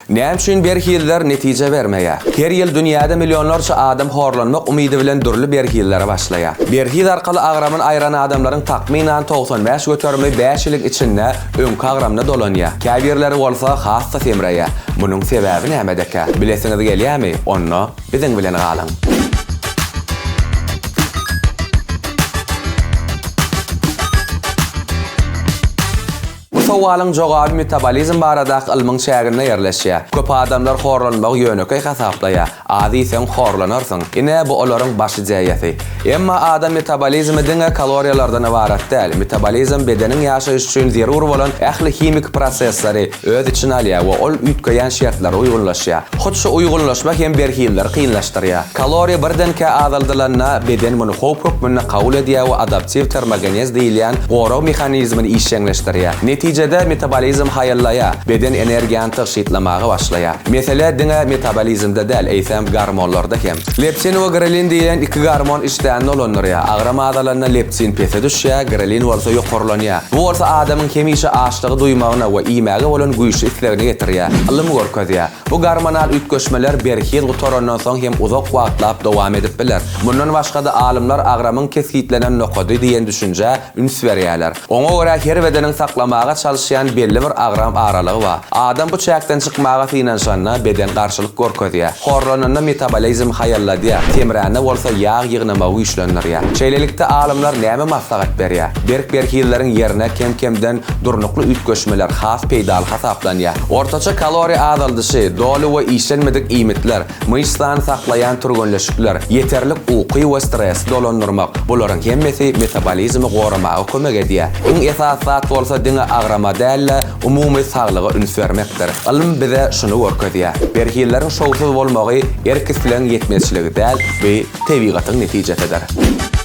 Näme üçin berhizler netije bermeýär? Her ýyl dünýäde millionlarça adam horlanmak umydy bilen dürli berhizlere başlaýar. Berhiz arkaly agramyny aýran adamlaryň takmynan 95 göterimi bäş ýylyň içinde öňki agramyna dolanýar. Käbirleri bolsa has-da semreýär. Munuň sebäbi nämedekä? Bilesiňiz gelýärmi? Onda biziň bilen galyň! Bu sowalyň jogaby metabolizm baradaky ylmyň çäginde ýerleşýär. Köp adamlar horlanmagy ýönekeý hasaplaýar, az iýseň horlanarsyň. Ine, bu olaryň baş ideýasy. Emma adam metabolizmi diňe kaloriýalardan ybarat däl. Metabolizm bedeniň ýaşaýyş üçin zerur bolan ähli himiki prosesleri öz içine alýar we ol üýtgeýän şertlere uýgunlaşýar. Hut şu uýgunlaşma hem berhizleri kynlaşdyrýar. Kaloriýa birdenkä azaldylanda, beden muny howp hökmünde kabul edýär we adaptiw termogenez diýilýän gorag mehanizmini işjeňleşdirýär. Netijede, metabolizm haýallaýar, beden energiýany tygşytlamaga başlaýar. Mesele diňe metabolizmde däl, eýsem gormonlarda hem. Leptin we grelin diýlen iki gormon işdäni dolandyrýar. Agram azalanda leptin pese düşýär, grelin bolsa ýokarlanýar. Bu bolsa adamyň hemişe açlygy duýmagyna we iýmäge bolan güýçli islegine getirýär. Ylym görkezýär. Bu gormonal üýtgeşmeler berhiz gutarandan soň hem uzak wagtlap dowam edip biler. Mundan başga-da alymlar agramyň kesgitlenen nokady diýen düşünjä üns berýärler. Oňa görä her bedeniň saklamaga çalyşýan belli bir agram aralygy bar. Adam bu çäkden çykmaga synanyşanda beden garşylyk görkezýär. Horlananda metabolizm haýalladýar, semrände bolsa ýag ýygnamagy güýçlendirýär. Şeýlelikde alymlar näme maslahat berýär? Berk berhizleriň ýerine kem-kemden durnukly üýtgeşmeler has peýdaly hasaplanýar. Ortaça kaloriýa azaldyşy, doly we işlenmedik iýmitler, myşsany saklaýan türgenleşikler, ýeterlik uky we stresi dolandyrmak, bularyň hemmesi metabolizmi goramaga kömek edýär. Iň esasy zat bolsa diňe agrama däl-de, umumy saglyga üns bermekdir. Ylym bize şuny görkezýär, berhizleriň şowsuz bolmagy erk-islegiň ýetmezçiligi däl, bu tebigatyň netijesidir.